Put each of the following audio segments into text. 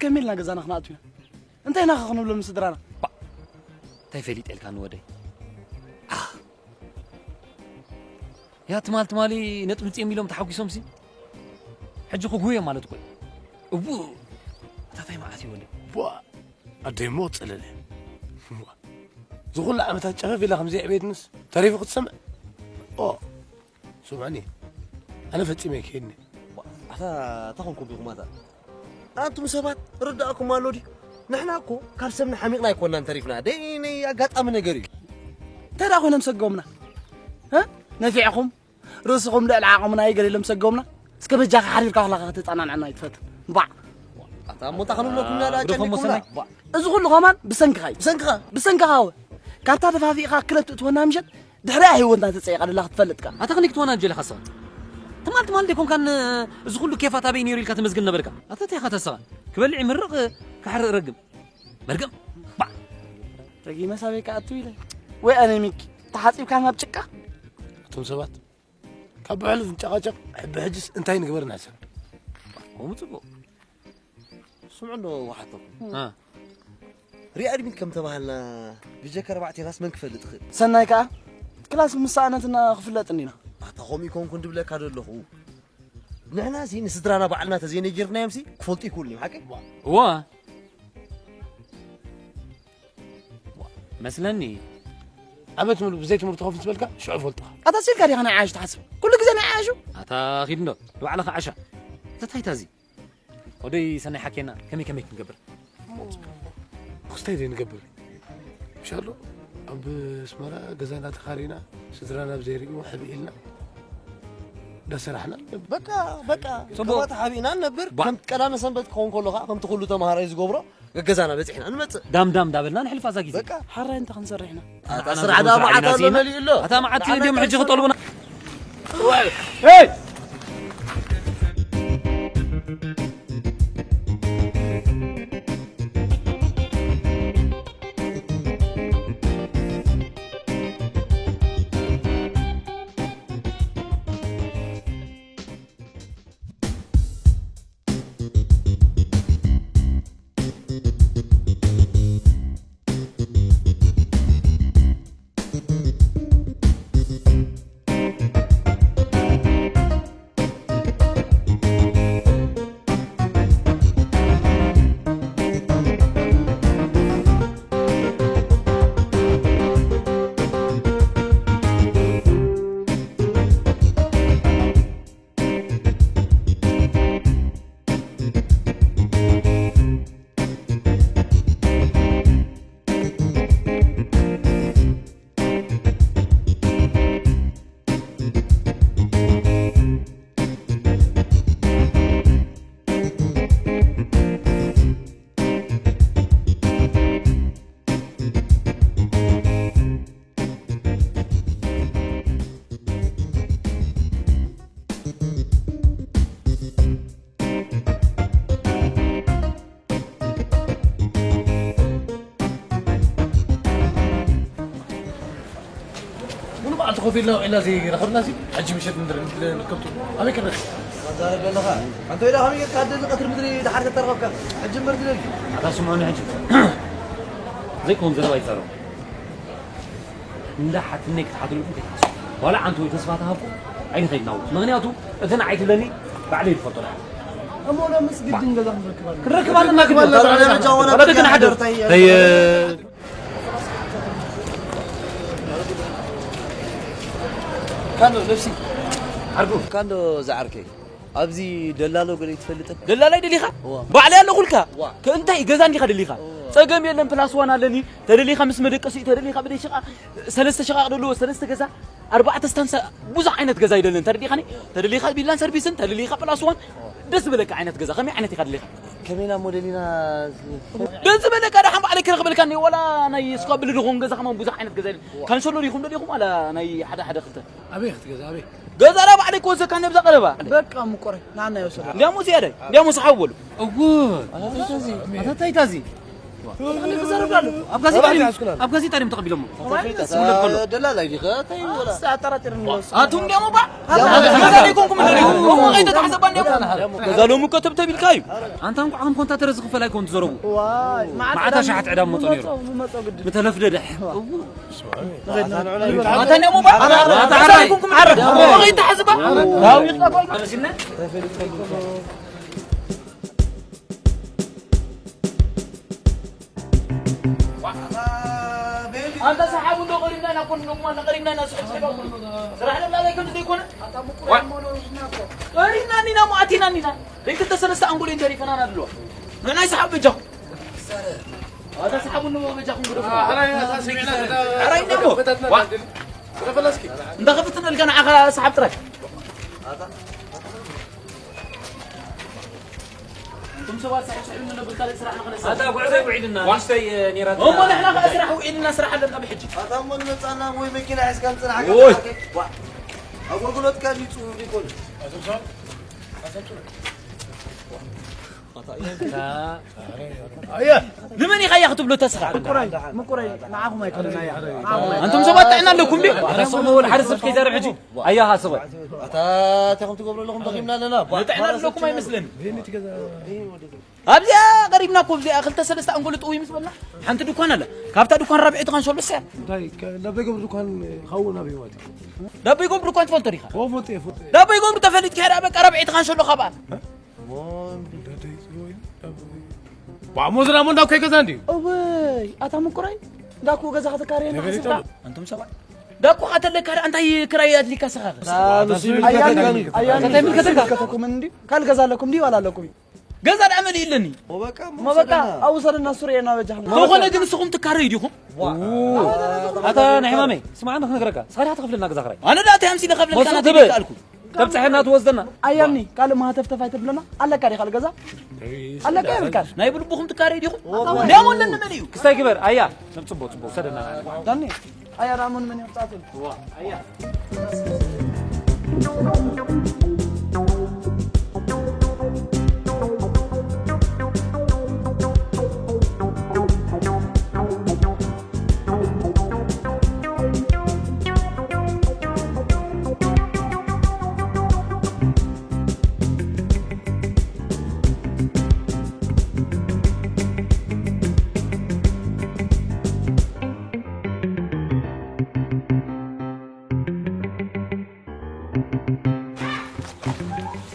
ከመይ ኢልና ገዛና ክነኣቱ ኢና? እንታይ ኢና ኸ ክንብሎም ንስድራና? ባ፣ እንታይ ፈሊጠ ኢልካ ንወደይ? ኣህ! ያ ትማል ትማሊ ነጥቢ ምጽኦም ኢሎም ተሓጒሶምሲ፣ ሕጂ ክጉህዮም ማለት እኮ እዩ። እቡ፣ እታ ታይ መዓት እዩ ወለይ? ቧ፣ ኣደይ እሞ ጽለለ። ዝኹሉ ዓመታት ጨፈፍ ኢላ ከምዘይ ዕቤትንስ ተሪፉ ክትሰምዕ? ኦ፣ ስምዑኒ፣ ኣነ ፈጺመ ኣይክሄድን እየ። ኣታ፣ እንታይ ኮንኩም ዲኹም ኣታ? ኣንቱም ሰባት ርዳእኩም ኣሎ ድዩ? ንሕና እኮ ካብ ሰብና ሓሚቕና ኣይኮናን ተሪፍና። ደይ፣ ናይ ኣጋጣሚ ነገር እዩ። እንታይ ደኣ ኮይኖም ሰጎምና? እ? ነፊዕኹም፣ ርእስኹም ልዕሊ ዓቕምና እዩ ገለ ኢሎም ሰጎምና። እስከ በጃኻ ሓሪርካ ዋላኻ ከተጸናንዐና ኣይትፈትን። ባዕ። ኣታ እሞ እንታይ ክንብለኩም ኢና ደኣ ግደፎም ጨኒቁና? ወሰናይ። ባዕ። እዚ ኩሉ ከማን ብሰንክኻ እዩ። ብሰንክኻ? ብሰንክኻ እወ። ካብታ ደፋፊእኻ ክለብ ትእትወና ምሸት ድሕሪኣ ህይወትና ተጸይቓ ደላ ክትፈልጥካ። ኣታ ክንደይ ክትወናጀል ኢኻ ስኻ? ትማል ትማል ደይኮንካን እዚ ኩሉ ኬፋት ኣበይ ነይሩ ኢልካ ተመስግን ነበርካ? ኣታ እንታይ ኢኻ ተስኻ? ክበልዕ ይምርቕ፣ ክሓርቕ ረግም። መርገም። ባዕ። ረጊመ ሳበይ ክኣቱ ኢለ። ወይ ኣነ ሚኪ፣ ተሓጺብካ ናብ ጭቃ? እቶም ሰባት ካብ ብሕሉፍ ንጨቓጨቕ፣ ሕቢ ሕጅስ እንታይ ንግበር ንሕሰብ? ከምኡ ጽቡቕ። ስምዑ እንዶ ወሓጥተኩም። እ። ሪኣድሚት ከም ተባሃልና ብጀካ ኣርባዕቴናስ መን ክፈልጥ ይኽእል? ሰናይ ከኣ ክላስ ምስ ሰኣነትና ክፍለጥ እንዲና። ኣታ ከምኡ ይኮንኩ እንድብለካ ዘለኹ። ንሕና ሲ ንስድራና ባዕልና ተዘይነጊርናዮም ሲ ክፈልጡ ይክእሉ እዮም፣ ሓቂ? እዋ። መስለኒ። ዓመት ሙሉ ብዘይ ትምህርቲ ኮፍ ምስ በልካ ሽዑ ፈልጡኻ። ኣታ ሲልካ ዲኻ ናይ ዓያሹ ትሓስብ? ኩሉ ግዜ ናይ ዓያሹ? ኣታ ኺድ እንዶ ንባዕልኻ ዓሻ። እንታይ ታዚ? ወደይ ሰናይ ሓኬና ከመይ ከመይ ክንገብር? ክስታይ ዘይንገብር። ምሻሎ ኣብ ኣስመራ ገዛና ተኻሪና ስድራና ኣብ ዘይርእይዎ ሕቢ ኢልና እንዳሰራሕና ንነብር። በቃ፣ በቃ፣ ጽቡቕ። ከማታ ሓቢእና ንነብር። ባ- ከም ቀዳመ ሰንበት ክኸውን ከሎ ኸዓ ከምቲ ኩሉ ተምሃራይ ዝገብሮ ገገዛና በጺሕና ንመጽእ። ዳም ዳም እንዳበልና ንሕልፋ እዛ ግዜ። በቃ። ሓራይ እንተ ክንሰርሕ ኢና። ኣታ ንዓና ስራሕ ንኹን ደኣ ስራሕ መዓት ኢና ኣሎ ሲኢና። መሊኡ ኣሎ። ኣታ መዓት ንዓና ድዮም ሕጂ ንመጽእ። ክጠልቡና? ሄይ! ሙሉ መዓልቲ ኮፍ ኢልና ውዒልና ዘይረኸብናሲ፣ ሕጂ ምሸት ንድር-፣ ንርከብ ቱ። ኣበይ ክንረክብ? ኣዛረብ ኣለኻ። ኣንተ ወይዳ ከመይ ጌርካ ኣደ ንቀትሪ ምድሪ ድሓር ከተረኸብካ? ሕጂ እምበር ትደሊ። ኣታ ስምዑኒ ሕጂ። ዘይከውን ዘረባ ይዛረቡ። እንዳ ሓትነይ ክትሓትልኩም ከይትሓስቡ። ዋላ ዓንተ ወይ ተስፋ ተሃብኩ፣ ዓይኒ ከይትናውፅ። ምኽንያቱ፣ እቲ ንዓይ ትብለኒ፣ ባዕለይ ዝፈልጦ ድሓር። እሞ ሎምስ ግድን ገዛ ክንረክብ ኣለና። ክንረክብ ኣለና፣ ክንረክብ ኣለና። ዋላ ደቂ ንሓድር። እንታይ እየ? እንታይ እየ? ካንዶ ነብሲ። ዓርኩ። ካንዶ ዝዓርከይ። ኣብዚ ደላሎ ገለ ትፈልጥ? ደላላይ ደሊኻ? እዋ። ባዕለይ ኣለኹልካ። እዋ። ከእንታይ ገዛ እንዲኻ ደሊኻ? እዋ። ጸገም የለን፣ ፕላስ ዋን ኣለኒ። ተደሊኻ ምስ መደቀሲ፣ ተደሊኻ ብደይ ሽቓ፣ ሰለስተ ሽቓቕ ደለዎ፣ ሰለስተ ገዛ፣ ኣርባዕተ ስታንሳ፣ ብዙሕ ዓይነት ገዛ ይደለን። ተደሊኻኒ? ተደሊኻ ቢላን ሰርቪስን፣ ተደሊኻ ፕላስ ዋን፣ ደስ ዝበለካ ዓይነት ገዛ። ከመይ ዓይነት ኢኻ ደሊኻ? ከመይና ሞዴሊና ዝ-፣ ደስ ዝበለካ ደሓን ባዕለይ ክረኽበልካ እኒአ፣ ዋላ ናይ ስኳብል ዝኾን ገዛ ከማን ብዙሕ ዓይነት ገዛ የለን። እዋ። ካንሰሎ ዲኹም ደሊኹም ዋላ ናይ ሓደ ሓደ ክልተ? ኣበይ ክትገዛ? ኣበይ? ገዛ ዳ ባዕለይ ክወስደካ ነብዛ ቀረባ። በቃ ምቆረይ፣ ንዓና ይወሰዶ። እንዲያሞ ዝያዳይ፣ እንዲያሞ ሰሓብ በሉ። እዎ። ኣታ ታይ ታዚ? ኣታ ታይ ታዚ? ክዛረብ ኣሎ። ኣብ ጋዜጣ ድዮም፣ ኣብ ጋዜጣ ድዮም ተቐቢሎሞ? ዝብለጥ ከሎ። ደላላይ ዲኸ? እንታይ ይብላ? ኣጠራጢርኒ። ኣቱም ድዮም እባ? ገዛ ዘይኮንኩም እንዶ ድዮም? እሞ ከይተታሕዘባ እንዲኹም። ገዛ ሎሚ እኮ ተብተብ ኢልካ እዩ። ኣንታ እንኳዕ ከም ኮንታተረ ዝኽፈል ኣይኮን ትዘረቡ። ዋይ፣ መዓት መዓት ዕዳ ኣሽሓት ዕዳ መጾ ነይሩ። መጾ ግዲ። ምተለፍደደ። ኣታ ድዮም እባ? ኣታ ሓራይ። እሞ ከይተታሕዘባ። ኣንታ ሰሓቡ እንዶ ቀሪብና ኢና እኮ፣ እንዶ እኮ ቀሪብና ኢና፣ ስሕብ ስሕብ እኮ። ስራሕ ለምና ላይ ከምዚ ዘይኮነ? ቀሪብና እኒና እሞ ኣቲና እኒና። ደይ ክልተ ሰለስተ ኣንጎል እንተሪፈና ኢና ድልዋ። ንዕና ይሰሓብ በጃኹም። ኣታ ሰሓቡ እንዶ በጃኹም ግደፉ። ኣራይ፣ ኣታ ስሚዕና፣ ኣራይ እሞ። ዋ። እንዳ ከፍትና ኢልካ ንዓኻ ሰሓብ ጥራይ። እቶም ሰባት ሳሕሳሕ ኢሉ ነበር ካልእ ስራሕ ንኽነሳ። ኣታ ጉዕዞ ውዒልና፣ ዋ። ንእሽተይ፣ እ፣ ኔራ እሞ ንሕና ከኣ ስራሕ ውዒልና፣ ስራሕ ኣለና ብሕጂ። ኣታ እሞ ንመጻና ወይ መኪና ሒዝካ ምጽናሕካ ኦይ። ተሓተ። ዋ። ኣገልግሎትካ ድዩ ጽቡቕ ይኮን? ኣታ ንመን ኢኻ እያ ክትብሎ ተስኻ? ምቁረይ፣ ምቁረይ፣ ንዓኹም ኣይኮነን፣ ኣያ። ንዓኹም ኣይኮነን። ኣንቱም ሰባት ጥዕና ኣለኩም ድዩ? ኣታ ስቕ በል፣ ሓደ ሰብ ከይዛረብ ሕጂ። ኣያ ሃስበ። ኣታ እንታይ ከም ትገብሩ ኣለኹም ደኺምና ኣለና። ባ-፣ ንጥዕና ኣለኩም ኣይመስለኒ። ኣብዚኣ ቀሪብና እኮ ኣብዚኣ ክልተ ሰለስተ ኣንጎሎ ጥውይ ምስ በልና ሓንቲ ድኳን ኣላ። ካብታ ድኳን ራብዐይቲ ካንሸሎ እያ። እንታይ ከ-፣ ዳቦ ይገብሩ ድኳን፣ ካብኡ ናበይ ማለት እዩ? ዳቦ ይገብሩ ድኳን ትፈልጦ ዲኻ? ኦ፣ ፎቶ፣ ፎቶ። ዳቦ ይገብሩ ተፈሊጥካ ሄዳ በቃ ራብዐይቲ ካንሸሎ ካብኣ። እ? ሞን። ዳቦ ይገብሩ ወይ? ዳቦ። ዋ፣ ሞዝና ሞን ዳኮ ገዛ እንዲዩ? እወይ፣ ኣታ ምቁረይ። ዳኮ ገዛ ከተካርየና ተፈሊጦ ሓሲብካ? ኣንቱም ሰባት። ዳኮ ከተለካ እንታይ ክራይ ኣድሊካ ስኻ? ኣያኒ፣ ኣያኒ፣ ኣያኒ፣ እንታይ ምልከተካ? ምልከተኩም እንዲ? ካል ገዛ ኣለኩም እንዲ ዋላ ኣለኩም? ገዛ ደኣ መሊኡ ኣለኒ። ሞ በቃ፣ ሞ በቃ፣ ውሰደና። ኣብኡ ውሰደና፣ ሱር የና በጃኹም። ተኾነ ግን ንስኹም ትካረዩ ዲኹም? ዋ። ኣታ ናይ ሕማመይ፣ ስማዕ፣ ኣነ ክነግረካ፣ ንስኻ ዲኻ ትኸፍለና ገዛ ክራይ? ኣነ ደኣ እንታይ ኣምሲለ ከፍለልካ መሱ ናተይ ትብል። ደይከኣልኩ። ተብጽሐና ትወስደና። ኣያኒ፣ ካልእ ማህተፍተፍ ኣይተብለና። ኣለካ ዲኻ ገዛ? ኣለካ የብልካን? ናይ ብልብኹም ትካረዩ ዲኹም? ዋ። ደሞ ኣለኒ መሊኡ። ክስታይ ግበር፣ ኣያ፣ ጽቡቕ፣ ጽቡቕ፣ ውሰደና። ዳኒ፣ ኣያ ደኣ መን መን ይወጻእትን?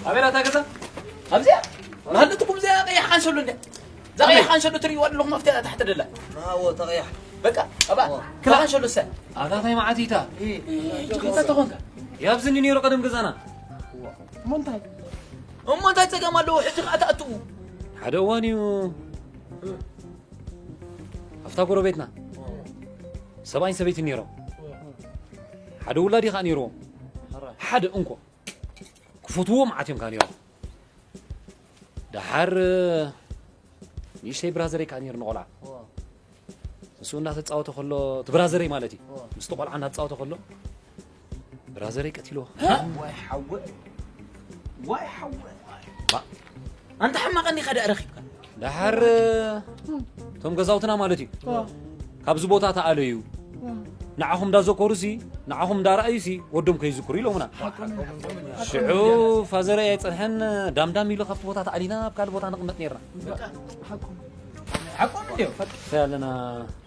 ኣበይ ኣታ ገዛ? ኣብዚኣ? መሃለትኩም እዚኣ ቀያሕ ካንሸሎ እንድያ። እዛ ቀያሕ ካንሸሎ ትርእይዋ ኣለኹም ኣብቲ ታሕቲ ደላ። ናዎ፣ ተቐያሕ። በቃ፣ ኣባ፣ እዋ። ክላ ካንሸሎ እሳ። ኣታ ታይ መዓት ኢታ? እ። እ፣ ጅግንታ ተኾንካ። ያብዝኒ ነይሩ ቀደም ገዛና። እሞ እንታይ? እሞ እንታይ ጸገም ኣለዎ? ሕጂ ከኣ ትኣትዉ። ሓደ እዋን እዩ። ኣብታ ጎረቤትና ሰብኣይን ሰበይትን ነይሮም። ሓደ ውላድ እዩ ከኣ ነይርዎም። ሓደ እንኮ ክፈትዎ መዓት እዮም ከኣ ነይሮም። ደሓር ንእሽተይ ብራዘረይ ከኣ ነይሩ ንቖልዓ። ንሱ እናተጻወተ ከሎ፣ እቲ ብራዘረይ ማለት እዩ። ምስቲ ቆልዓ እናተጻወተ ከሎ፣ ብራዘረይ ቀቲልዎ። ዋይ ሓወ፣ ዋይ ሓወ። ባ-፣ ኣንታ ሕማቕ እንዲኻ ደኣ ረኺብካ። ደሓር እቶም ገዛውትና ማለት እዩ። ካብዚ ቦታ ተኣለዩ። ንዓኹም እንዳዘከሩሲ፣ ንዓኹም እንዳረኣዩሲ፣ ወዶም ከይዝክሩ ኢሎምና። ሽዑ ፋዘረይ ኣይጸንሐን፣ ዳምዳም ኢሉ ካብቲ ቦታ ተኣሊና ኣብ ካልእ ቦታ ንቕመጥ ነይርና። በቃ፣ ሓቆም። ሓቆም እንድዮ። ፈጥ ኣለና።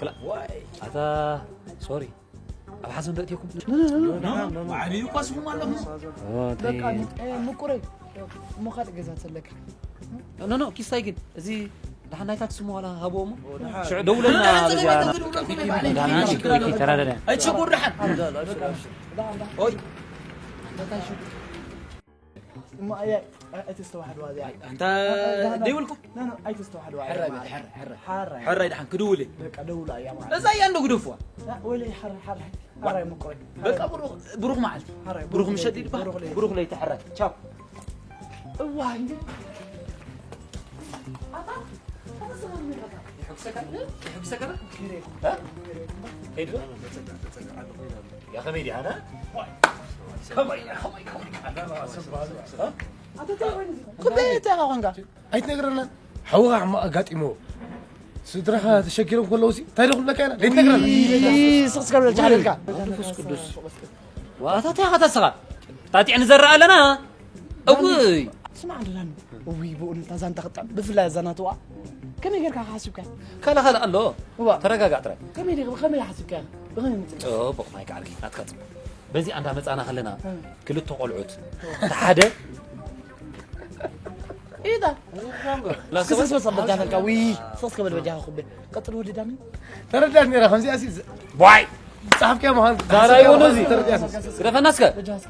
ክላ-፣ ዋይ። ኣታ፣ ሶሪ። ኣብ ሓዘን ዶ እትየኩም? ዓብዩ እኳ ስኹም ኣለኹም። ኦ፣ እንታይ በቃ፣ እ፣ ምቁረይ። እሞ ካልእ ገዛ ተለካ። ኖ፣ ኖ፣ ኪስታይ ግን፣ እዚ ደሓን ናይ ታክሲ እሞ ዋላ ሃብዎ እሞ። ሽዑ ደውለልና፣ በዚኣ። ደሓን፣ ኦኬ፣ ኦኬ፣ ተራዳዳ። ኣይትሸጎር ደሓን። ኦይ። እሞ ኣያ፣ ኣይተስተዋሕድዋ እዚኣ። ኣንታ ደይብልኩም? ኖ፣ ኖ፣ ኣይተስተዋሕድዋ። ሕራይ በል፣ ሕራይ፣ ሕራይ። ሕራይ። ሕራይ ደሓን ክድውል እየ። በቃ ደውላ እያ ማለት። እዛ እያ እንዶ ግደፍዋ። እ፣ ወይለይ፣ ሕራይ፣ ሕራይ። ሕራይ ምቁረይ። በቃ ብሩኽ፣ ብሩኽ መዓልቲ። ሕራይ፣ ብሩኽ ብሩኽ ምሸት ለይቲ። ይድባህ። ብሩኽ ለይቲ። ብሩኽ ለይቲ፣ ሕራይ። ቻው። እዋይ። ኣታ፣ ኣታ ሰላም ይበቃ። ይሕጉሰካ? ይሕጉሰካ? እ? ከይዱ? ያ ከመይ ዲያ፣ ኣነ? ከመይ፣ ከመይ፣ ከመይ፣ ከመይ፣ እ? ኣታ እንታይ ኮይኑ? ኩበይ እንታይ ኾንካ? ኣይትነግረና። ሓውኻ ሕማቕ ኣጋጢምዎ። ስድራኻ ተሸጊሮም ከለዉ ሲ እንታይ ደኹም ለካ ኢና ለይተግረም። ስቕስቀ ብለልካ ሓደልካ። መንፈስ ቅዱስ ዋታ እንታይ ኢኻ ተስኻ ጣጢዕ ንዘርእ ኣለና። እውይ ስማዕ እንዶ ዳኒ። እውይ ብእውነት እዛ ዛንታ ክጥዕም ብፍላይ እዛ ናትዋ። ከመይ ጌርካ ሓሲብካ? ካላ ካላ ኣሎ። እዋ። ተረጋጋዕ ጥራይ። ከመይ ዲኻ ብኸመይ ሓሲብካ? ብኸመይ ምጽእ? ጽቡቕ ማይ ካርጊ ናትካ ጽቡቕ። በዚ ኣንዳ መጻና ከለና ክልተ ቆልዑት እቲ ሓደ ኢዳ። ስቅስቅ በል በጃኻ ኩቤ። ስቅስቅ በል በጃኻ ኩቤ። ቀጥል ወዲ ዳኒ። ተረዳት ነራ ከምዚኣ ሲ ቧይ ጻፍከ መሃን ዛራይ ወደዚ ተረዳት ግደፈና እስከ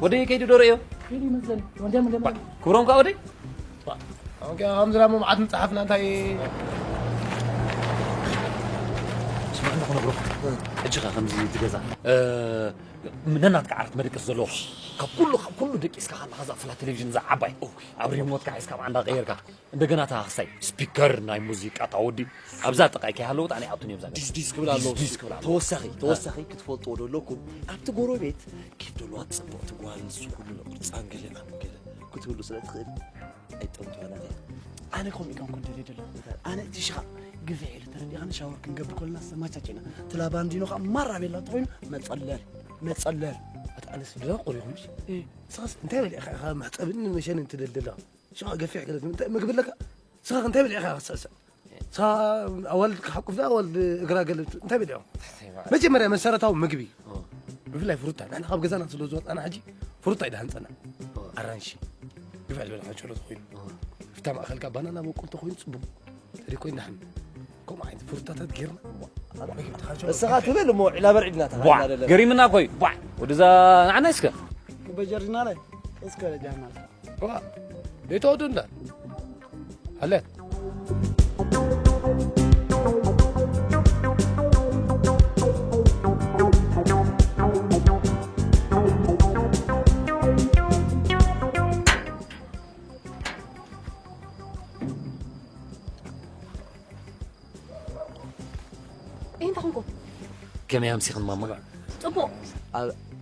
ወደ ከይዱ ዶ ርእዮ ፊልም ይመስለኒ። ወንድም ወንድም። ክብሮም ከ ወደ ኦኬ። ኣምዝራ መምዓት መጽሓፍና እንታይ ስማዕ እንዳ ክነግሮ ሕጂ ኸ ከምዚ ትገዛ ነናትካ ዓርት መደቀስ ዘለዎ ካብ ኩሉ ካብ ኩሉ ደቂስካ ካላ ከዛ ፍላ ቴሌቪዥን እዛ ዓባይ ኣብ ሪሞትካ ሒዝካ ብዓንዳ ቀየርካ እንደገና እታ ክሳይ ስፒከር ናይ ሙዚቃ ታወዲ ኣብዛ ጥቃይ ከይሃለወት ኣነ ኣብቱን እዮም ዛገ ዲስ ዲስ ክብል ኣለዎ ዲስ ክብል ኣለዎ። ተወሳኺ ተወሳኺ ክትፈልጥዎ ደለኩም ኣብቲ ጎረቤት ኬፍ ደለዋ ፅብቕቲ ጓል ንሱ ኩሉ ነቑርፃን ገለ ከም ገለ ክትብሉ ስለ ትኽእል ኣይጠምትዋና ኣነ ከምኡ ኢልካ እንኮ ደልየ ደለኹ። ኣነ እቲ ሽኻ ግፍሕ ኢሉ ተረዲኻኒ ሻወር ክንገብር ከለና ዝተማቻቸና ትላ ባንዲኖ ከዓ ማራ ቤላ ተኾይኑ መፀለል መፀለል ኣታ ኣነስ ድራ ቆሪኹምሽ ስኻስ እንታይ በሊዕካ ኢኻ መሕፀብን መሸንን ትደልድላ ሽኻ ገፊሕ ገለ እንታይ ምግቢ ኣለካ ስኻ እንታይ በሊዕካ ኢኻ ክስዕስዕ ስኻ ኣዋልድ ክሓቁፍ ዳ ኣዋልድ እግራ ገለ እንታይ በሊዖም መጀመርያ መሰረታዊ ምግቢ ብፍላይ ፍሩታ ንሕና ካብ ገዛና ስለ ዝወፃና ሕጂ ፍሩታ እዩ ድሃንፀና ኣራንሺ ግፍዕ ዝበለ ሓንሸሎ ተኮይኑ ፍታ ማእኸልካ ባናና በቁል ተኮይኑ ፅቡቅ ተሪኮ ይናሕን ከምኡ ዓይነት ፍሩታታት ጌርና እስኻ ትብል እሞ ዒላ በርዒድና ዋ ገሪምና ኮይ ዋ ወደዛ ንዓና እስከ በጀርና ላይ እስከ ለጃና ዋ ቤተወዱና ኣለት እንታይ ኾንኩም? ከመይ ኣምሲኽን ማማ? ጽቡቕ።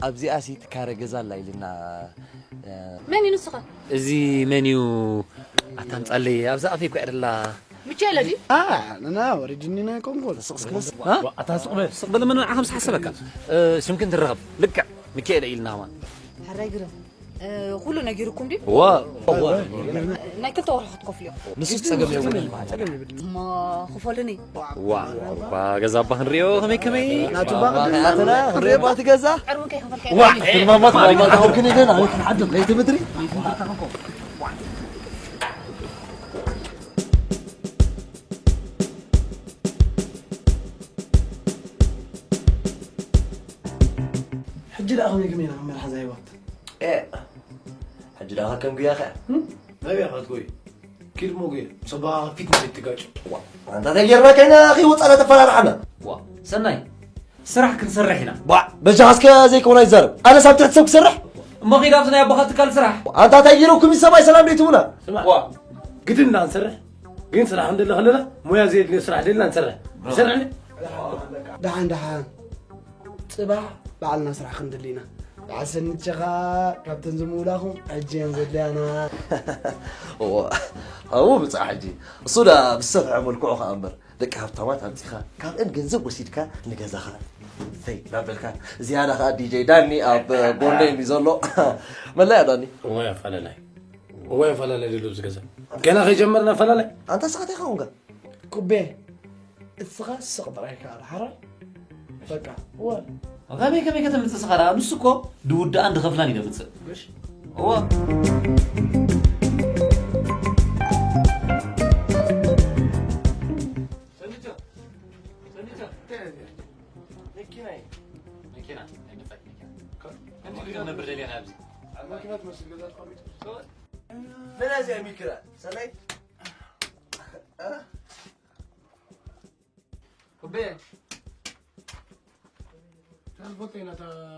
ኣብዚኣ ሲ ትካረ ገዛ ኣላ ኢልና መን እዩ ንስኻ? እዚ መን እዩ? ኣታምጻለይ ኣብዛ ኣፈይ እኮ እያ ደላ። ሚካኤል ድዩ? ንና ወሪድኒ ናይ ኮንጎል ኣታ ስቕ በል ስቕ በል ምን ንዓኸም ዝሓሰበካ ሽምክን ትረኸብ ልክዕ ሚካኤል ኢልና ኸማን ሕራይ ግርም ኩሉ ነጊርኩም ድዩ? ዋ ናይ ክልተ ወርሒ ክትከፍሉ ኢኹም። ንሱስ ጸገም የብሉን። እሞ ክፈሉኒ። ዋ ባ ገዛ ኣባ ክንሪኦ ከመይ ከመይ ኣትና ክንሪኦ ባቲ ገዛ ዕርቡን ከይኸፈልካ ዋ ማማ ማማ ታውክን ይገና ክንሓድር ለይቲ ምድሪ ሕጂ ደኣ ከመይ ከመይ ኢና መርሓ ዛይባት ሕጂ ደኣ ከም ጉያ ከ ናበይ ኢኻ ትጎይ ኪድ ሞ ጉየ ሰባ ፊት ንፊት ትጋጭ ኣንታ እንታይ ጌርና ከይና ከይወፃና ተፈራርሓና ዋ ሰናይ ስራሕ ክንሰርሕ ኢና ባ በጃ እስከ ዘይከውን ኣይዛረብ ኣነ ሳብ ትሕቲ ሰብ ክሰርሕ እሞ ኺድ ኣብቲ ናይ ኣቦኻ ትካል ስራሕ ኣንታ እንታይ ጌረኩም ሰማይ ሰላም ደይትብሉና ዋ ግድና ንሰርሕ ግን ስራሕ እንደለ ከለና ሞያ ዘየድልዮ ስራሕ ደልና ንሰርሕ ይሰርሕ ደሓን ደሓን ፅባሕ ባዕልና ስራሕ ክንድሊ ኢና በዓል ሰኒት ሸኻ ካብተን ዝምውላኹም ሕጂ እየን ዘድልያና ኣብኡ ብፃሕ ሕጂ እሱ ዳ ብዝሰፍሐ መልክዑ ከዓ እምበር ደቂ ሃብታማት ኣምፂኻ ካብአን ገንዘብ ወሲድካ ንገዛኻ ፈይ ናበልካ ዝያዳ ከዓ ዲጀይ ዳኒ ኣብ ጎንደይ እዩ ዘሎ መለያ ዳኒ እዋይ ኣፈላለይ እዋይ ኣፈላለይ ድሉ ዝገዛ ገና ከይጀመርና ኣፈላለይ ኣንታ ስኻ እንታይ ኸውን ኩቤ እስኻ ስቕ ጥራይ ከኣ ሓራይ በቃ እወ ከመይ ከመይ ከተምፅእ ስኻ ደኣ ንሱ እኮ ድውድኣን ድኸፍላን እዩ ደምፅእ እወ መኪና ነብር ደልየና ኣብዚ መኪና ትመስል ገዛ ተቐሚጡ መን እዚኣ ሚክራ ሰናይ ኩቤ ንፈልጦ ኢና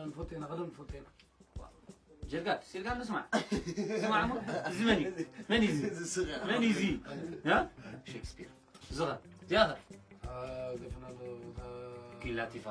ንፈልጦ ኢና ከደም ንፈልጦ ኢና ጀርጋድ ሲልካ ንስማዕ ስማዕ እሞ እዚ መን እዩ መን እዩ እዚ መን እዩ እዚ እ ሼክስፒር ዝኸ እዚኣ ኸ ገፈና ኣሎ ኪላቲፋ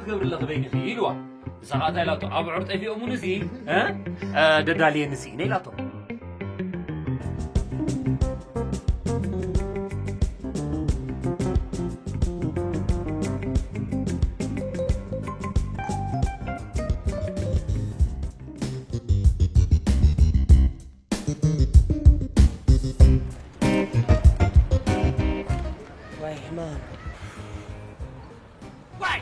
ክገብርለኺ በይንኺ ኢልዋ። ንሳ ኸኣ እንታይ ኢላቶ? ኣብዑር ጠፊኦሙኒ ሲ፣ እ? እ፣ ደዳልየኒ ሲ፣ ኢላቶ። ዋይ ሕማም። ዋይ!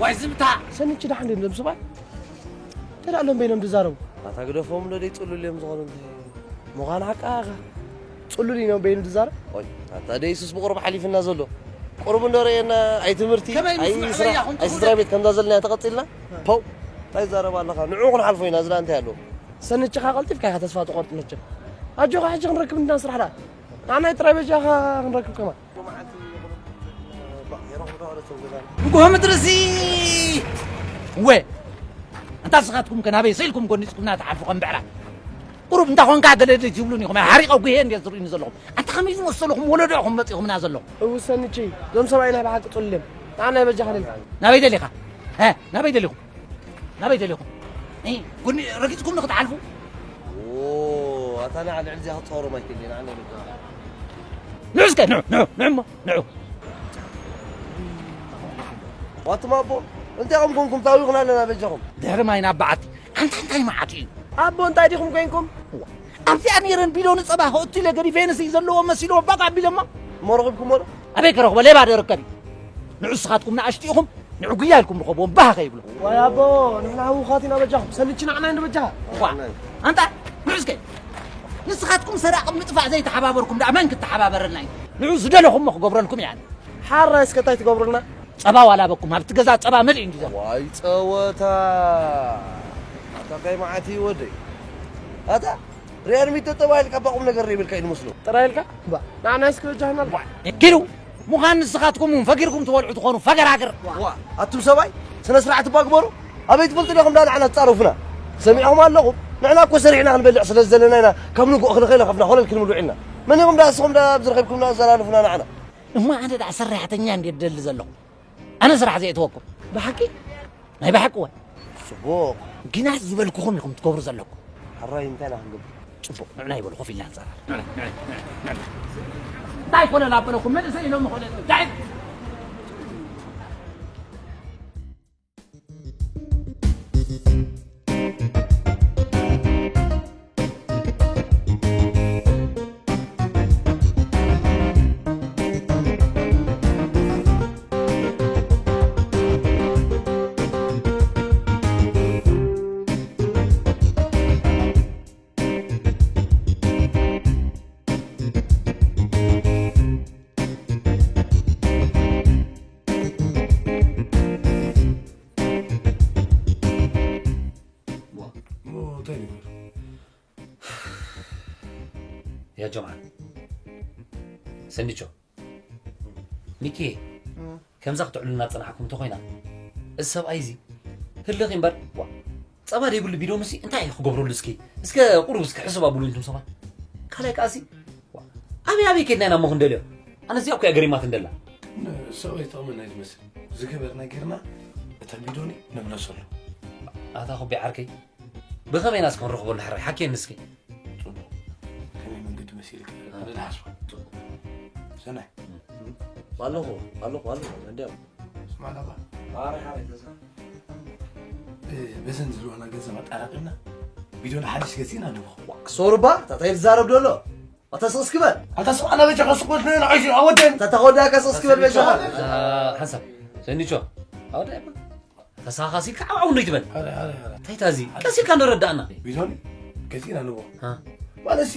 ዋይ ዝምታ! ሰኒች ደሓን ድዮም እዞም ሰብኣይ? እንታይ ደኣ ኢሎም በይኖም ዝዛረቡ? ኣታ ግደፎም ዶ ደይ ጽሉል እዮም ዝኾኑ እንታይ? ምዃን ሓቃ ኢኻ። ጽሉል እዮም በይኑ ዝዛረብ? ኦይ፣ ኣታ ደይ ሱስ ብቁሩብ ሓሊፍና ዘሎ። ቁሩብ እንዶ ረኣየና፣ ኣይ ትምህርቲ፣ ከመይ ምስ ኣይ መዕበያ ስራሕ፣ ኮንኩ ኣይ ስድራ ቤት ከምዛ ዘለና ተቐጺልና። እ። ፖው! እንታይ ትዛረብ ኣለኻ? ንዑ ክንሓልፎ ኢና፣ ዝላ እንታይ ኣለዎ? ሰኒች ኢኻ ቀልጢፍካ ኢኻ ተስፋ ትቖርጥ መቸም። ኣጆኻ ሕጂ ክንረክብ እንዳ ስራሕ ደኣ። ንዓናይ ጥራይ በጃኻ ክንረክብ ከማን። እንኮ ምድርሲ! እወ! ኣንታ ንስኻትኩም ከ ናበይ ሰኢልኩም ጎኒጽኩምና ትሓልፉ ከም ብዕራይ? ቁሩብ እንታ ኾንካ ገለ ዶ ትብሉን ኢኹም? ሓሪቐ ጉሄ እንድየ ዝርእዩኒ ዘለኹም። ኣንታ ከመይ ዝመሰልኹም ወለዶ ኢኹም መጺኹምና ዘለኹም? እው ሰኒች፣ እዞም ሰብኣይ ናይ ብሓቂ ጽሉል እዮም። ንዓናይ በጃኻ ደልካ። ናበይ ደሊኻ? ሀ? ናበይ ደሊኹም? ናበይ ደሊኹም? እ፣ ጎኒ ረጊጽኩም ንኽትሓልፉ? ኦ፣ ኣታ ንዓ ልዕሊ እዚኣ ክትጻወሮም ኣይክእልን፣ ንዓ ንብል። ንዑ እስከ፣ ንዑ፣ ንዑ፣ ንዑ እሞ፣ ንዑ። ዋትም ኣቦ፣ እንታይ ከም ኮንኩም ታዊኽና ኣለና በጃኹም። ድሕሪ ማይ ናብ በዓቲ። ኣንታ እንታይ መዓት እዩ? ኣቦ፣ እንታይ ዲኹም ኮንኩም? እዋ፣ ኣብዚኣ ነይረን ቢሎ ንጸባ ከእቱ ኢለ ገዲፈየንስ እዩ ዘለዎ መሲልዎ ባቕ ኣቢለሞ። እሞ ረኺብኩሞ ዶ? ኣበይ ክረኽቦ? ሌባ ዶ ይርከብ እዩ? ንዑ ንስኻትኩም ንኣሽቱ ኢኹም፣ ንዑ ጉያ ኢልኩም ርኸብዎም፣ ባህ ከይብሉ። ዋይ ኣቦ፣ ንሕና ህውኻት ኢና በጃኹም፣ ሰልችና ንዓና እንዶ በጃኻ። እዋ፣ ኣንታ ንዑ እስከ። ንስኻትኩም ሰራቒ ምጥፋእ ዘይተሓባበርኩም ደኣ መን ክተሓባበረልና እዩ? ንዑ ዝደለኹሞ ክገብረልኩም እየ ኣነ። ሓራይ እስከ እንታይ ትገብሩልና? ጸባ ዋላ በኩም፣ ኣብቲ ገዛ ጸባ መሊኡ እንዲ ዘሎ። ዋይ ጸወታ። ኣታ እንታይ መዓት እዩ ወደይ? ኣታ ሪያል ሚቶ ተባሂልካ እባ ቁም ነገር ዘይብልካ እዩ ዝመስሎ። ጥራይ ኢልካ? እባ፣ ንዓና እስኪ በጃህና። ኪዱ፣ ምዃን ንስኻትኩም እውን ፈጊርኩም ትበልዑ ትኾኑ፣ ፈገራግር። ዋ፣ ኣቱም ሰብኣይ፣ ስነ ስርዓት እባ ግበሩ። ኣበይ ትፈልጡ ዲኹም ዳ ንዓና ትጻረፉና? ሰሚዕኹም ኣለኹም። ንሕና እኮ ሰሪሕና ክንበልዕ ስለ ዘለና ኢና፣ ካብ ንግሆ ክንኸይለ ከፍና ኮለል ክንብል ውዒልና። መን ኢኹም ዳ ንስኹም ዳ ኣብ ዝረኸብኩምና ዘላልፉና ንዓና? እሞ ኣነ ደኣ ሰራሕተኛ እንድየ ደሊ ዘለኹ። ኣነ ስራሕ ዘየእተወኩም። ብሓቂ? ናይ ብሓቂ እወ። ጽቡቕ። ግና ዝበልኩኹም ኢኹም ትገብሩ ዘለኩም። ሕራይ እንታይ ኢና ክንገብር? ጽቡቕ፣ ንዕና ይበሉ ኮፍ ኢልና ንዛረብ። እንታይ ኮነ ላበለኩም? መንእሰይ ኢሎም ኾነ። ዳይ ዋ፣ ሞ፣ እንታይ ነገር? ያ ጀምዓ፣ ሰኒቾ፣ ሚኪ፣ እም። ከምዛ ክትዕሉና ዝጸናሕኩም እንተኾይና፣ እዚ ሰብኣይ እዚ ህልኽ እምበር፣ ዋ፣ ጸባ ደይብሉ ቢዶኑሲ እንታይ እዩ ክገብረሉ እስኪ? እስከ ቁሩብ እስከ ሕስብ ኣብሉ እንቱም ሰባት። ካልኣይ ከኣሲ፣ ዋ፣ ኣበይ ኣበይ ከድና ኢና እሞ ክንደልዮ? ኣነ እዚኣ እኮ እያ ገሪማት እንደላ። ንሰብኣይ ዝጠቕመና እዩ ዝመስል። ዝገበርና ጌርና እታ ቢዶኒ ንምለሰሉ። ኣታ ኹቢ ዓርከይ፣ ብኸመይ ኢና እስከ ንረኽበሉ ሕራይ? ሓክየኒ እስኪ። ጽቡቕ። ከመይ መንገዲ መሲልካ? እ። ኣነ ዝሓስቦ። ጽቡቕ። ሰናይ። ኣለኹ፣ ኣለኹ፣ ኣለኹ። እንዲያው። ስማዕና እባ። ኣረ፣ ሓራይ ተዛ። እ፣ በዘን ዘለዋና ገንዘብ ኣጣራቒምና ቢዶኒ ሓድሽ ገዚእና ንቦ። ዋ፣ ሶርባ፣ ታታይ ዝዛረብ ደሎ። ኣታ ስቕ እስኪ በል። ኣታ ስቕ ኣና በጃኻ ስቕ በል፣ ንዓይ ኣወደን። ኣታ ተኸወዳእካ ስቕ እስኪ በል በጃኻ። ኣታ ሓንሳብ፣ ሰኒቾ፣ ኣወዳይ በል። ኣታ ስኻ ቀስ ኢልካ ዓው ዓው እንዶ ይትበል። ኣረ፣ ኣረ፣ ኣረ። እንታይ ታዚ? ቀስ ኢልካ እንዶ ረዳእና። ቢዞን፣ ገዚእና ንቦ። ሃ። ማለትሲ፣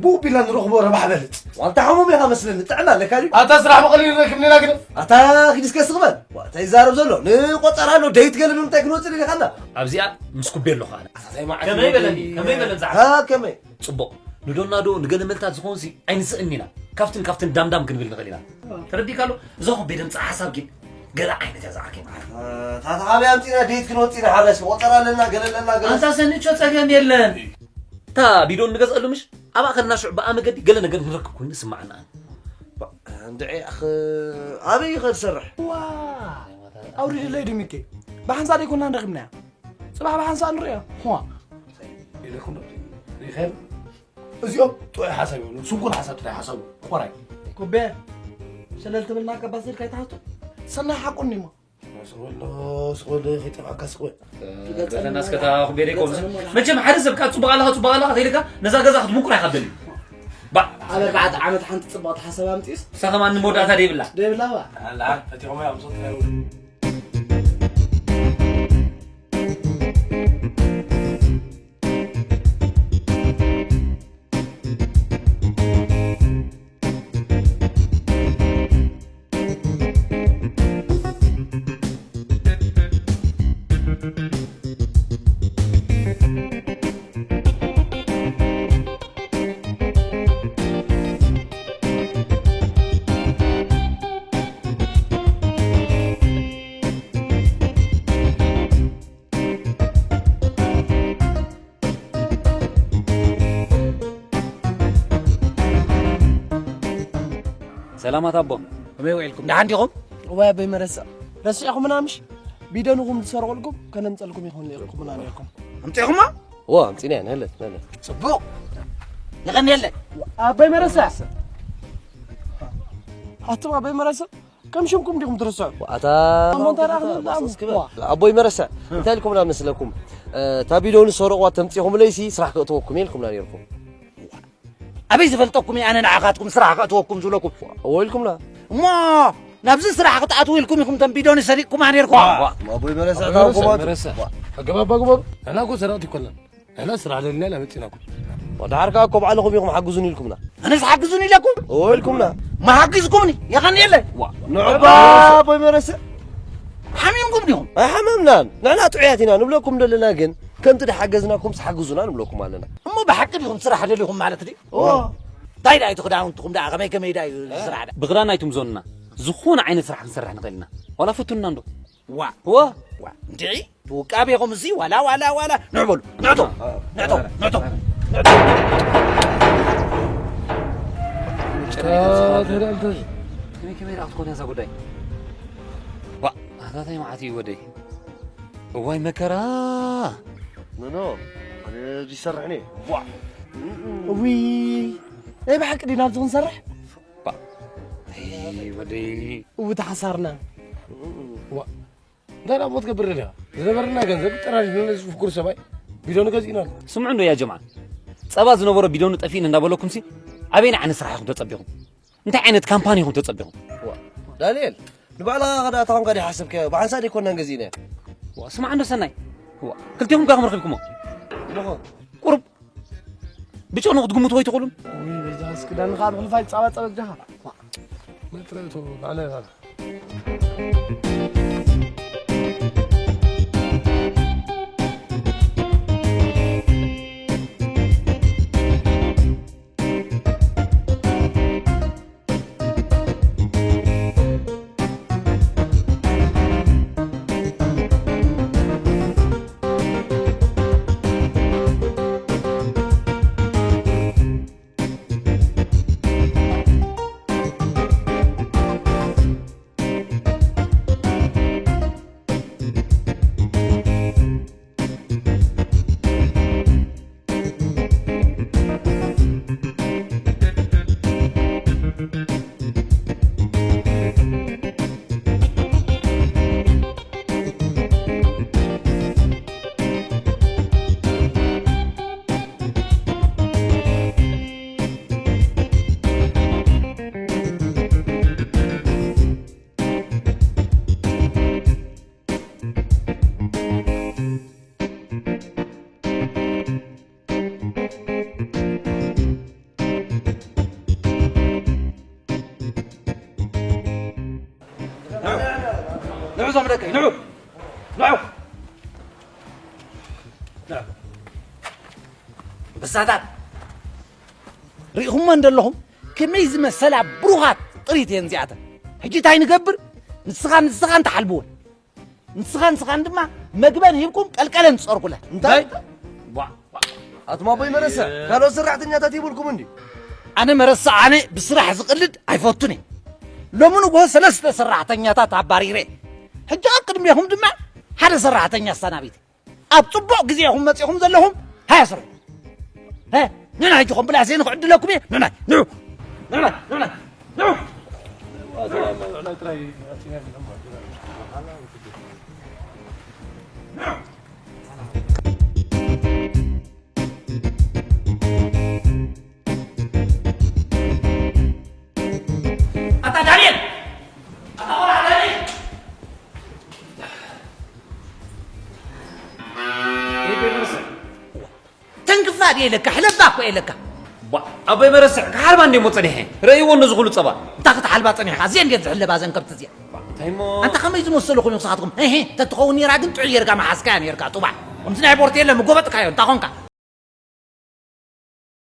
ብኡ ቢልና ንረኽቦ ረብሓ በልጽ። ዋልታ ሕሙም ኢኻ መስለኒ፣ ጥዕና ኣለካ ድዩ? ኣታ ስራሕ ብቐሊሉ ንረክብ ኔና ግደፍ። ኣታ ኪድ እስከ ስቕ በል። ዋ፣ እንታይ ይዛረብ ዘሎ? ንቆጸራ ኣሎ፣ ደይት ገለ ብምንታይ ክንወጽእ ደሊኻና? ኣብዚኣ ምስ ኩቤ ኣለኹ ኣነ። ኣታ እንታይ መዓት ከመይ እዩ? በለኒ፣ ከመይ በለኒ ዝዓብ? ሃ፣ ከመይ? ጽቡቕ። ንዶና ዶ ንገለ መልታት ዝኾንሲ ኣይንስእን ኢና። ካብትን ካብትን ዳምዳም ክንብል ንኽእል ኢና። ተረዲእካ ኣሎ? እዛ ኹቤ ደምጻ ሓሳብ ግን ገለ ዓይነት እያ ዝዓርከይ ማለት። ኣታ፣ ኣታ ካበይ ኣምጺእና ደይት ክንወጽእ ኢና? ሓራይ እስከ ቆጸራ ኣለና፣ ገለ ኣለና፣ ገለ ኣንታ ሰኒቾ ጸገም የለን። እታ ቢዶን ንገዝኣሉ ምሽ? ኣብኣ ከድና ሽዑ ብኣ መገዲ ገለ ነገር ክንረክብ ኮይኑ ይስምዓና። ባ-፣ እንድዒ ኣኽ-፣ ኣበይ እዩ ከ ዝሰርሕ? ዋ! ኣውሪድለይ ድሚከ። ብሓንሳእ ደይኮና ንረኺብናያ። ጽባሕ ብሓንሳእ ንርእያ። ዋ። ኢለኩም ዶ? ሪኸብ? እዚኦም ጥዑይ ሓሳብ ይብሉ። ስንኩል ሓሳብ ጥራይ ሓሳቡ። ቆራይ። ኩቤ፣ ሸለል ትብልና ቀባስ ኢልካ ኣይትሓቱ? ሰናይ ሓቁኒ እሞ። ስቕ በል፣ ስቕ በል፣ ከይጠፍኣካ ስቕ በል። ትገልጸልና በለና እስከ እታ ኩቤ ደይ ኮምስ። ትጸልመና። መቸም ሓደ ሰብ ካብ ጽቡቕ ኣለኻ፣ ጽቡቕ ኣለኻ ተይልካ ነዛ ገዛ ክትምቁር ኣይካ ደልዩ። ባ። ኣብ ኣርባዕተ ዓመት ሓንቲ ጽብቕቲ ሓሳብ ኣምጺኡስ? ንሳ ከማን መወዳእታ ደይብላ። ደይብላ ባ። ኣላ፣ ፈቲኹም እዮም፣ ሰጥ ኣይብሉ። ሰላማት ኣቦ። ከመይ ውዒልኩም? ደሓን ዲኹም? እዋይ ኣቦይ መረሳ። ረሲዕኹምና ምሽ? ቢደንኹም ዝሰርቑልኩም ከነምጸልኩም ይኹን ኢልኩምና ነይርኩም። ኣምጺእኹማ? እዎ፣ ኣምጺእና ኢና፣ ንህለ፣ ንህለ። ጽቡቕ። የቐንየለይ። ኣቦይ መረሳ። ኣቱም ኣቦይ መረሳ፣ ከም ሽምኩም ዲኹም ትርስዑ? ኣታ እሞ እንታይ ደኣ ክንብል ደኣ? ዋ። ኣቦይ መረሳ፣ እንታይ ኢልኩምና መስለኩም? እ፣ እታ ቢደኑ ዝሰርቑዋ ተምጺኹምለይሲ ስራሕ ከእትወኩም እየ ኢልኩምና ነይርኩም። ኣበይ ዝፈልጠኩም እየ ኣነ ንዓኻትኩም ስራሕ ከእትወኩም ዝብለኩም? እዎ ኢልኩምና። እሞ ናብዚ ስራሕ ክትኣትዉ ኢልኩም ኢኹም ተን ቢዶኒ ሰሪቕኩማ ነይርኩም። ዋ፣ ኣቦይ መረሳ፣ ኣቦይ መረሳ፣ ታውኩማት። መረሳ። ኣገባብ ኣግባብ። ንሕና እኮ ሰረቕቲ ኣይኮናን። ንሕና ስራሕ ደሊና ኢና መጺእናኩም። ዋ፣ ደሓር ከኣ እኮ ባዕልኹም ኢኹም ሓግዙኒ ኢልኩምና። ኣነስ ሓግዙኒ ኢለኩም? እዎ ኢልኩምና። መሓጊዝኩምኒ፣ የቐንየለይ። ዋ፣ ንዑባ ኣቦይ መረሳ። ሓሚምኩም ዲኹም? ኣይሓመምናን። ንሕና ጥዑያት ኢና ንብለኩም ደለና፣ ግን ከምቲ ደሓገዝናኩም ሓግዙና ንብለኩም ኣለና። እሞ ብሓቂ ዲኹም ስራሕ ደሊኹም ማለት ድዩ? እዎ። እንታይ ደኣ እቲ ክዳውንትኹም ደኣ ከመይ ከመይ ደኣ እዩ ስራሕ ደኣ? ብኽዳን ኣይትምዞንና። ዝኾነ ዓይነት ስራሕ ክንሰርሕ ንኽእል ኢና። ዋላ ፈቱንና እንዶ። ዋ። እዎ። ዋ። እንድዒ ውቃቤኹም እዚ ዋላ ዋላ ዋላ። ንዑ በሉ። ንዕቶ። ንዕቶ። ንዕቶ። ንዕቶ። ከመይ ከመይ ደኣ ክትኮን እያ እዛ ጉዳይ? ዋ። ኣታታይ መዓት እዩ ወደይ። እዋይ መከራ። ኖ፣ ኖ፣ ኣነ ዝሰርሕ እኔ። ዋ። እውይ፣ ናይ ብሓቂ ድዩ ናብዚ ክንሰርሕ? ባ። ኣይ፣ ወደይ። እው፣ ተሓሳርና። ዋ። እንታይ ናብ ትገብር ደሊኻ? ዝነበረና ገንዘብ ጠራሪፍና ነዚ ፍኩር ሰብኣይ ቢዶ ንገዚእናሉ። ስምዑ እንዶ ያ ጀምዓ። ጸባ ዝነበሮ ቢዶኑ ጠፊእን እንዳበለኩምሲ፣ ኣበየናይ ዓይነት ስራሕ ኢኹም ተጸቢኹም? እንታይ ዓይነት ካምፓኒ ኢኹም ተጸቢኹም? ዋ፣ ዳንኤል፣ ንባዕልኻ ከዳ እታ ኾንካ ድዩ ሓሰብካዮ? ብሓንሳእ ደይኮናን ገዚእናዮ። ዋ፣ ስማዕ እንዶ ሰናይ። ዋ፣ ክልቴኹም ዲኹም ረኺብኩሞ? እሞ ኸ? ቁሩብ ብጨኑ ክትግምትዎ ኣይትኽእሉን? ውይ፣ በጃኻ እስኪ ዳኒ ኸኣ ብሕልፋይ ጻባ ጻባ በጃኻ። ዋ። መጥረቱ፣ ባዕለ፣ ባዕለ። ንዑ፣ ንዑ እዞም ደቀይ፣ ንዑ፣ ንዑ። ንዑ። ብሳታት ርኢኹሞ እንደለኹም ከመይ ዝመሰላ ብሩኻት ጥሪት እየን እዚኣተን። ሕጂ እንታይ ንገብር? ንስኻን ንስኻን ትሓልብወን። ንስኻን ንስኻን ድማ መግበን ሂብኩም ቀልቀለን ትጸርኩለን። እንታይ? እንታይ? ቧ፣ ቧ። ኣቱም ኣቦይ መረሳ፣ ካልኦት ሰራሕተኛታት ይብልኩም እንዲ? ኣነ መረሳ፣ ኣነ ብስራሕ ዝቕልድ ኣይፈቱን እየ። ሎሚ ንግሆ ሰለስተ ሰራሕተኛታት ኣባሪረ። ሕጂ ኣብ ቅድሜኹም ድማ ሓደ ሰራሕተኛ ኣሰናቢተ። ኣብ ጽቡቕ ግዜኹም መጺኹም ዘለኹም፣ ሃያ ስርሑ። እ፣ ንዑ ሕጂ ኮምፕላሴን ክዕድለኩም እየ። ንዑ፣ ንዑ፣ ንዑ፣ ንዑ፣ ንዑ። ኣታ ዳንኤል! ኣታ ቆልዓ ዳንኤል! ተንክፋ ድየ ኢለካ፣ ሕለባ እኮ እየ ኢለካ። ባ-፣ ኣቦይ መረስዕ፣ ክሓልባ እንድየ እሞ ጸኒሐ። ረእይዎ እንዶ ዝኹሉ ጸባ። እንታይ ክትሓልባ ጸኒሕካ? እዚአን ድየን ዝሕለባ እዘን ከብቲ እዚአን? ባ-፣ እንታይ እሞ? ኣንታ ከመይ ዝመሰልኹም እዮም ንስኻትኩም? እሄ፣ ተትኸውን ነይራ ግን ጥዑይ ጌርካ ምሓዝካያ ነይርካ፣ ጡባ። ከምቲ ናይ ቦርቴለ ምጎበጥ ካዮ እንታ ኾንካ?